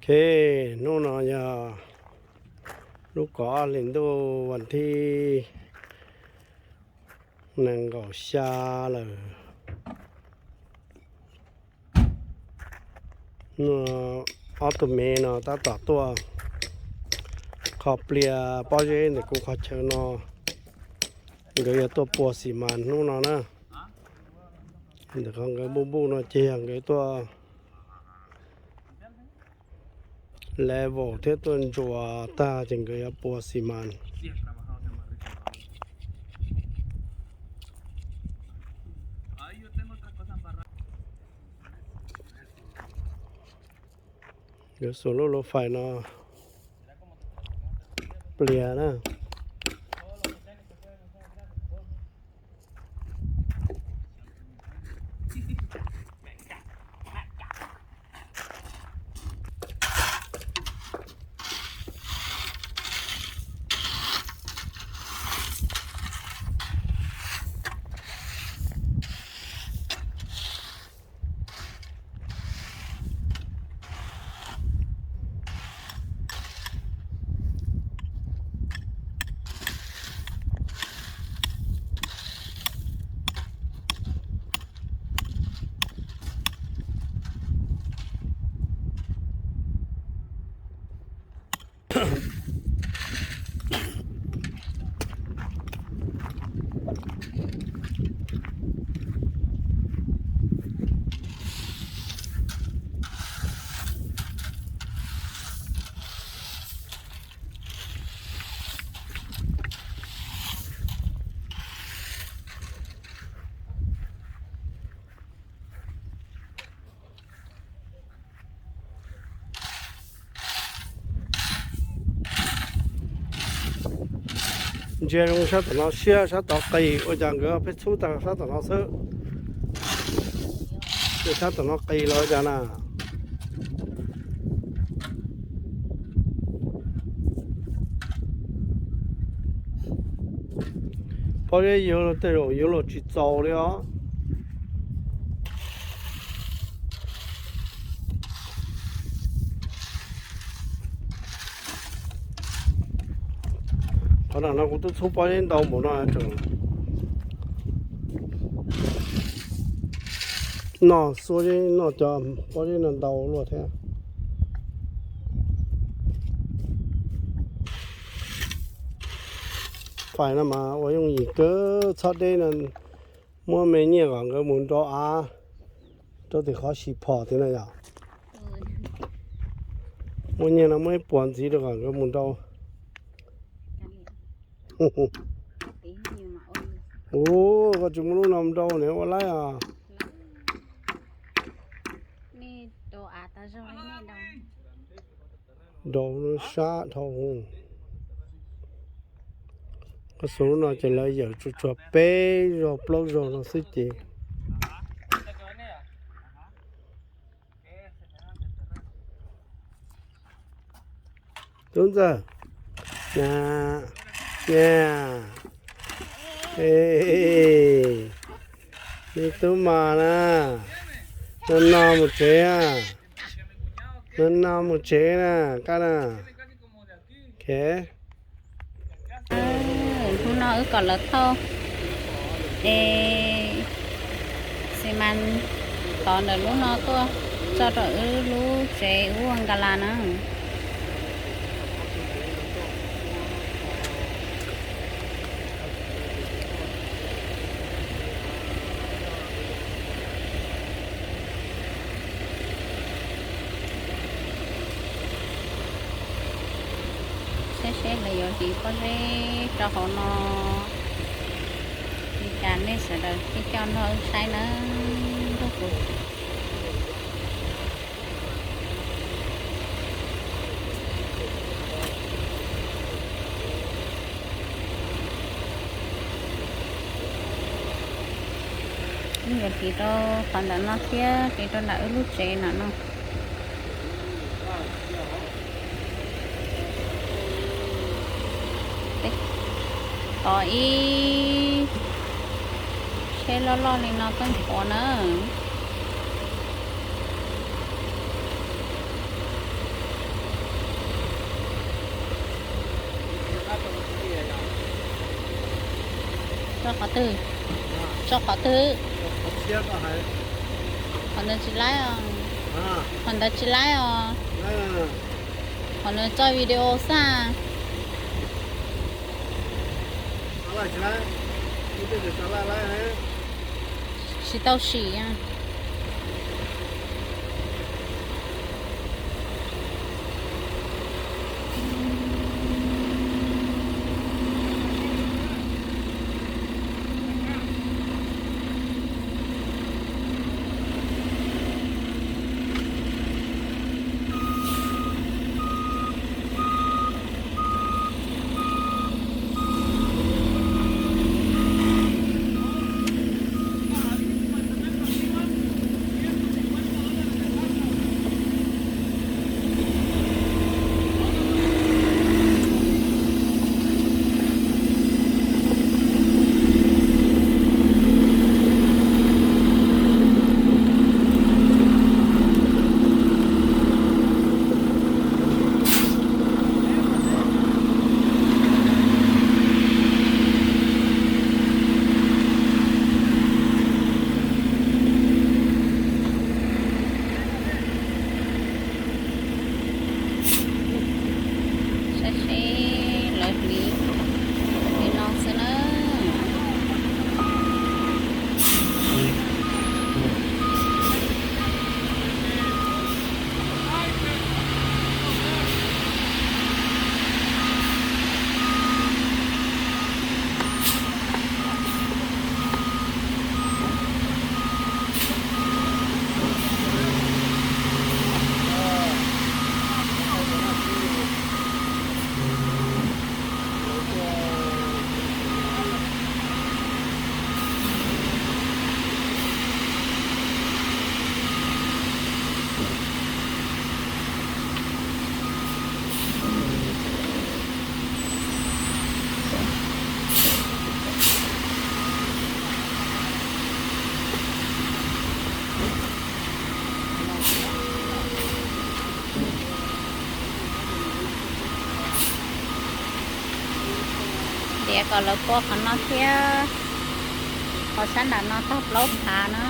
Ces hnub no yog lub kaum ob hlis ntuj vas thib nees nkaum xya lawm. Ob tug me no tab tom tuaj kho pliag pob zeb ntawm kuv qhov chaw no. Nkawd yuav tuaj pua xi mas hnub no na. Ntawm qhov nkawd npuj npuj no ces yog nkawd tuaj level thiab tuaj ntsuas tag ces nkawd yuav pua xi mas. Nkawd xuas lub lub fais no pliag na. Ntsia zoo sab tom no siab sab tod qis, ua cas nkawd pheej txhub tag sab tom no xwb. Sab tom no qis los ua cas na. Pob zeb yuav tej zaum yuav luag tsis txaus li os. Qhov no kuv twb txhub pob zeb ntau npaum no tseem noj xuab zeb noj cov pob zeb no ntau luaj thiab. Fais no mas ua yooj yim kawg, txhob deb no. Muab me nyiaj kom nkawd mus nrau av rau tim qhov xis phom tim no yom. Muab nyiaj no muab ib puas ntxiv rau kom nkawd mus nrau. Ua koj tsis muaj lub no nrau ne ua laib os. Nrau sab dhau. Koj xub no ces lawv yawm tsuag tsuag peb zaug plaub zaug no xwb ces. Tub ntxawg, na, na, me tub mas na, no no mus tsev, no no mus tsev na, koj na. Hnub no wb kom lawv thauj es xi mas tod ntawm lub no tuaj txog rau wb lub tsev ub nkas las na. Saib seb lawv yuav hliv pob zeb rau hauv no li cas nej sawv daws thiaj coj nrog wb saib nawb. Wb yuav hliv rau qhov ntawm no thiab hliv rau nram wb lub tsev no no. Tos ib tsheb loj loj li no peb nthuav na. Tso qhov twg? Tso qhov twg? Qhov ntawd tsis laib os. Qhov ntawd tsis laib os. Qhov ntawd tso video xwb. Tsis tau sim. Saib seb lawv hliv li no xwb na. Tias kom lawv pua qhov no thiab, qhov sab nram no tag plaub phav na.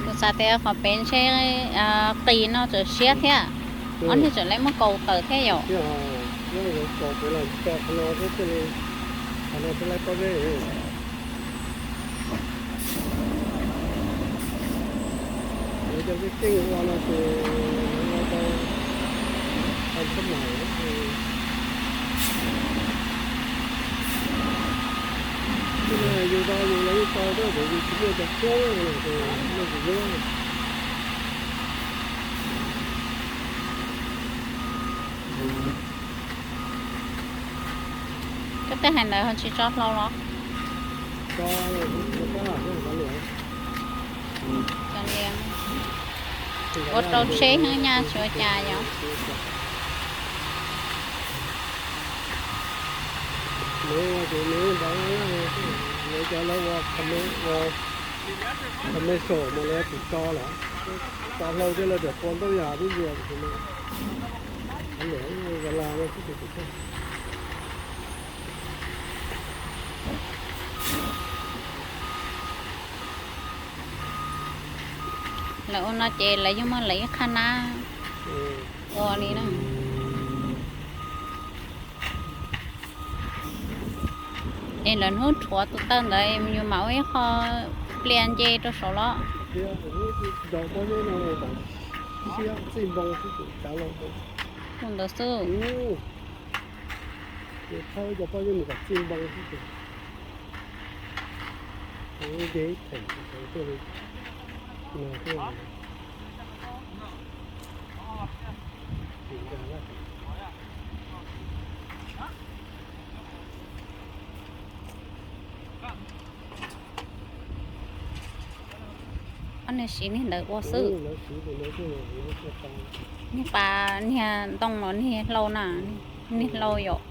Kuv xav tias qhov pem ntshe qis no tseem siab thiab, ob niag tseem lawv muab kaus tawm thiab yom. Lawv cov keej keej ua no ces lawv ua tau tau sab mas. Yus tau yus los yeej tau thiab, yus tsis muaj cov cuab no ces nej tsis yuav. Koj tej hais ntawd ho tsis tso hlau los? Cov niam ua rau tsheb heev nyaj tsis ua cas yom. Lawv cov lawv ua commercial mas lawv tsis tso lawm, tso hlau thiab lawv tseem pua ntau yam twb ntxias. Lawv ua no ces lawv yeej muaj lawv ib qhab nab ua li na. Es lawv hnub rhuav tus taw ntawd yus mam ua ib qho plias nce rau saud los? Tus ntawd xwb. Nce ib theem thiaj li no thiaj li. Ob niag siv niag ntawd ua xwb. Niag pas niag ntoo los niag hlau na, niag hlau yom.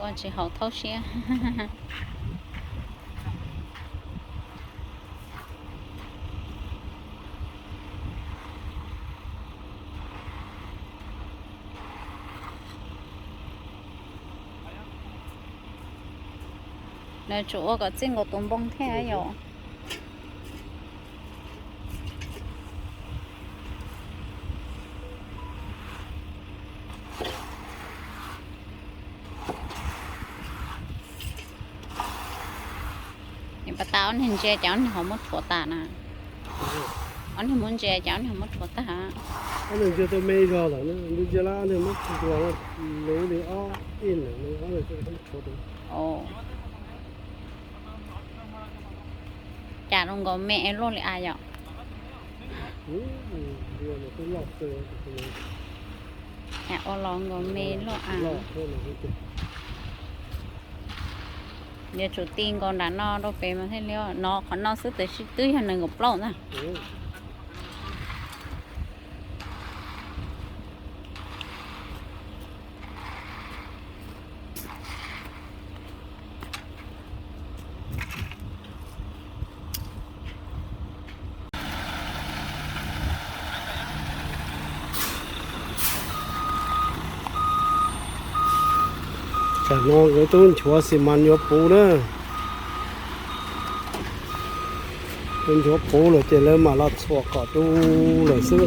Ua tsis haum thauj siab. Lawv tsum ua kom txij nkaus tus npoo thiab yom. Niam pas tas ob niag ntsia cas ob niag ho muab rhuav tas na. Ob niag muab ntsia cas ob niag ho muab rhuav tag. Ob niag ntsia tau me zog lawm, ntsia lawm ob niag muab rhuav luv li ob ib nws ob niag rhuav tas. Cas zoo nkaus me luaj li a yom. Ua los nkaus me luaj a. Yuav tsum ti nkaus nram no rau pem mas thiaj li no, qhov no xwb tiam sis twb yog nees nkaum plaub ntag. Tam no nkawd twb nchuav xi mas yuav puv na. Twb nchuav puv lawm ces lawv mam los txhuam kom du lawm xwb.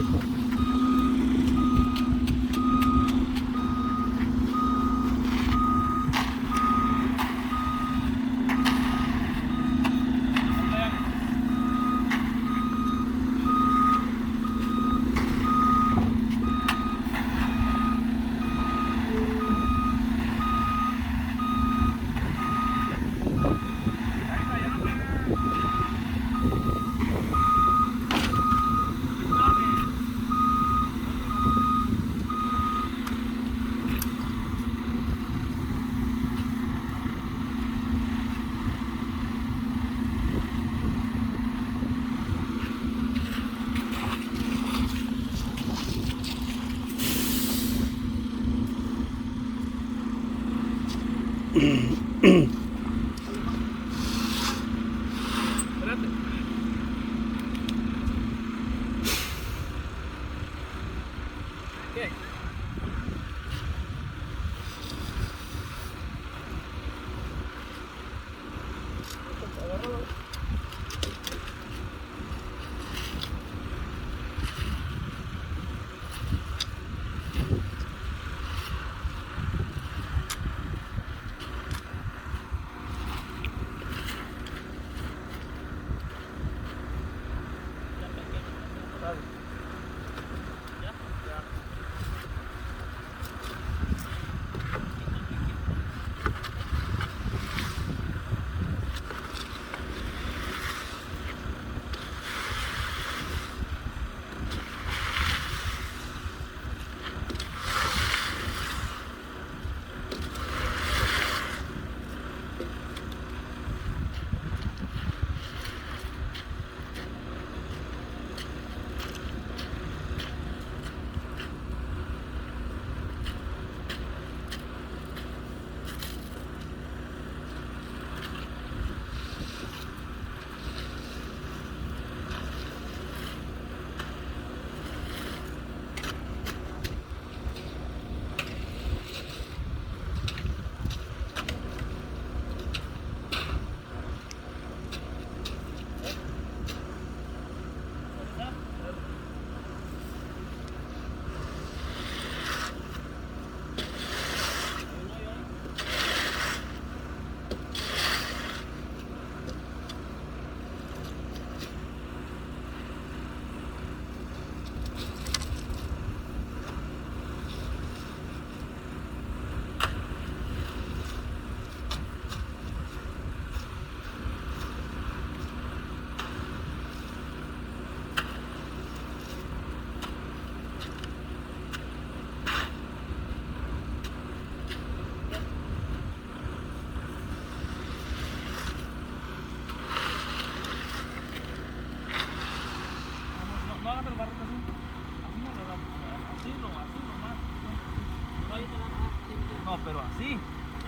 Sí,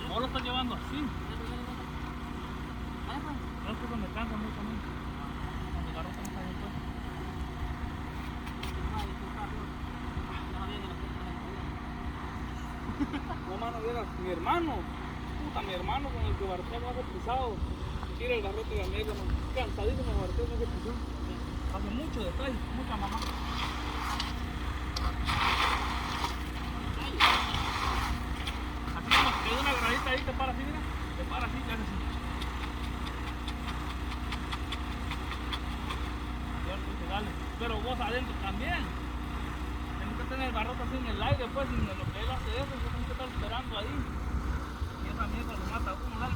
vos lo estás llevando, sí. No, eso me cansa mucho a mí. Cuando agarro tanta después. No, mano, vieras, mi hermano, puta, mi hermano con el que barré más pesado. Tira el barrote de América, no. Cansadísimo, barré más pesado. Hace mucho de estar, mucha mamá. Así como te doy una gradita ahí, te paras así, mira. Te paras así, te haces así. Pero vos adentro también. Tenés que tener el barrote así en el aire, pues, en lo que él hace eso, yo tengo que estar esperando ahí. Y esa mierda lo mata a uno, dale.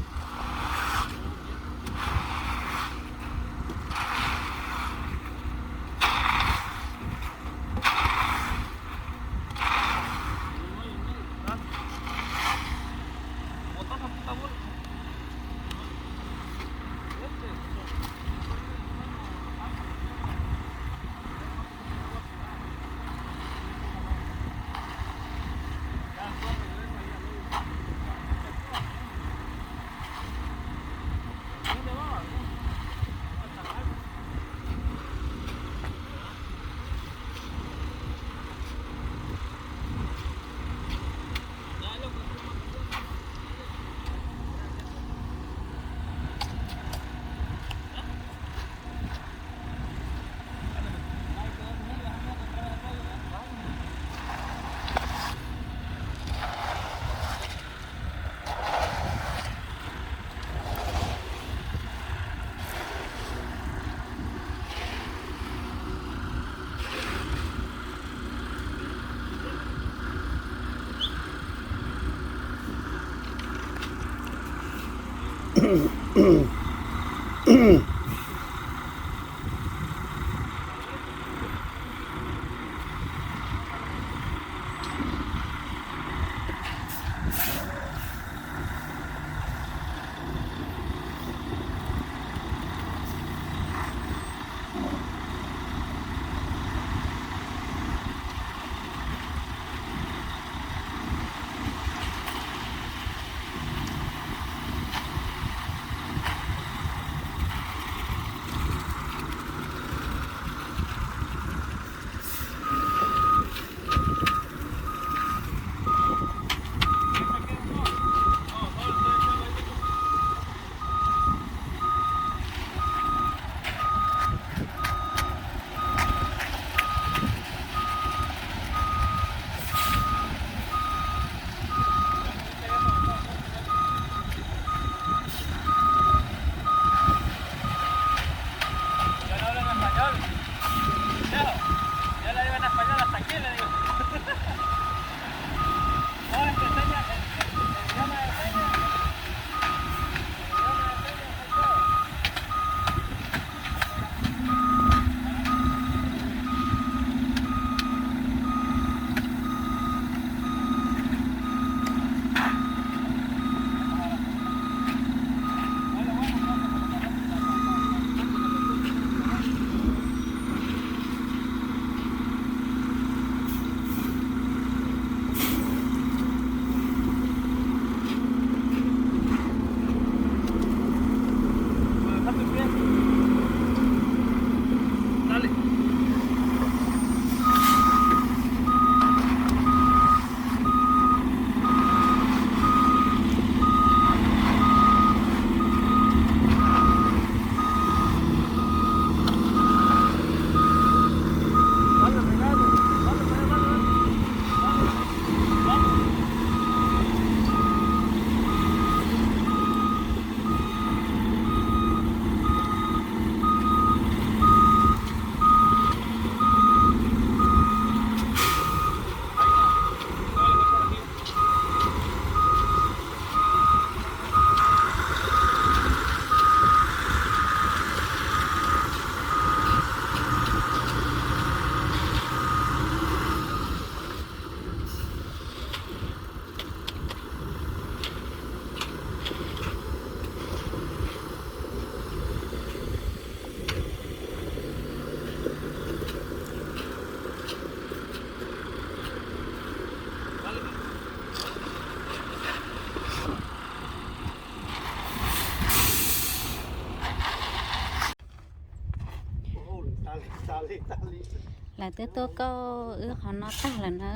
Lawv twb tuaj kauj wb qhov no tag lawm na.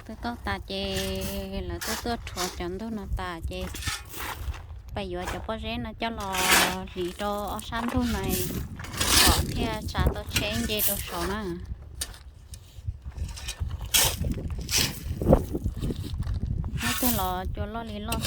Twb kauj tas ces lawv twb tuaj rhuav cov ntug no tas ces pais yuav cov pob zeb no coj los hliv rau ob sab ntug no kom thiaj tsa tau tsheb nce rau saud na. Neb twg los cua loj li loj.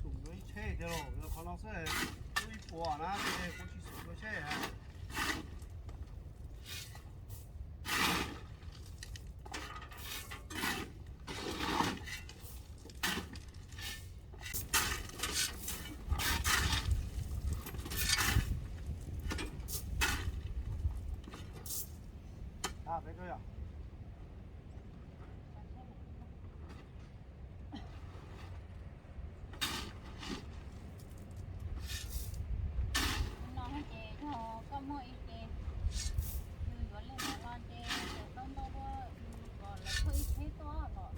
Xum dua ib tsheb tiag lauj, yog qhov no xwb, lub ib puas na ces kuv tsis xum dua tsheb. No ces yog koj muaj ib ce, yus yuav leej twg los ces tau ntau dua, kom lawv thauj ib tsheb tuaj los.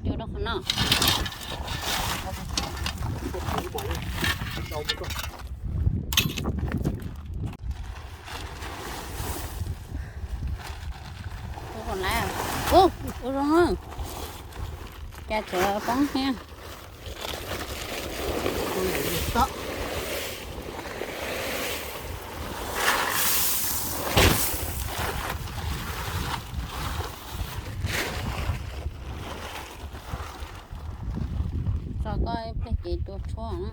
Cua rau qhov no. Ua kom lawm. Ub, ua zoo. Cas tseem poob thiab. Tso koj ib pliag ces cua tshuab na.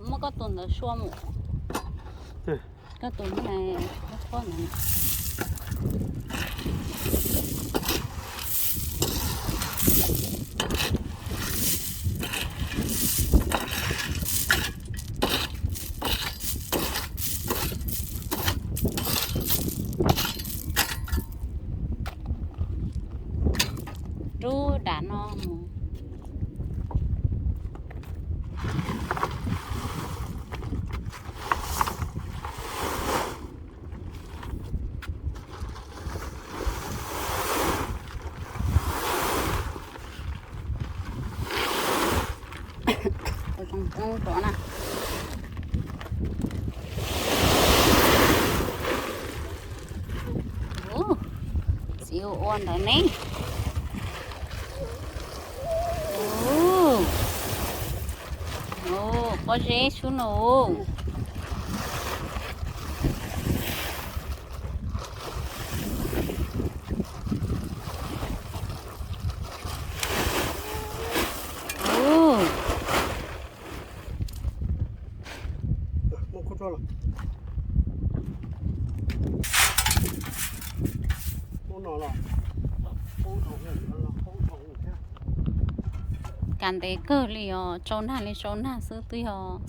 Muab koj tus ntawd sua mus. Koj tus ntawd tshuab ntawd. Rub dam no mus. Ua zoo poob rov na. Ub, txiv ua ua ntawd ne. Ub, ub, pob zeb sub no. Ub. Kav ntev kawg li os, tsau nag li tsau nag xwb twb yog.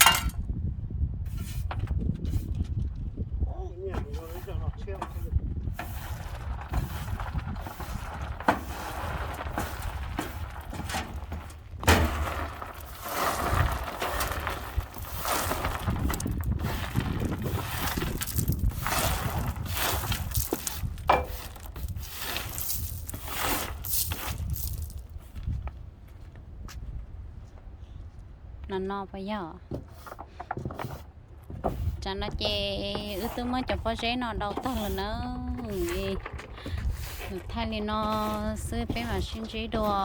No no puas yog? Tsam no ces wb twb muab cov pob zeb no dau tag lawm na. Thaij li no xwb peb mam sib ntsib dua.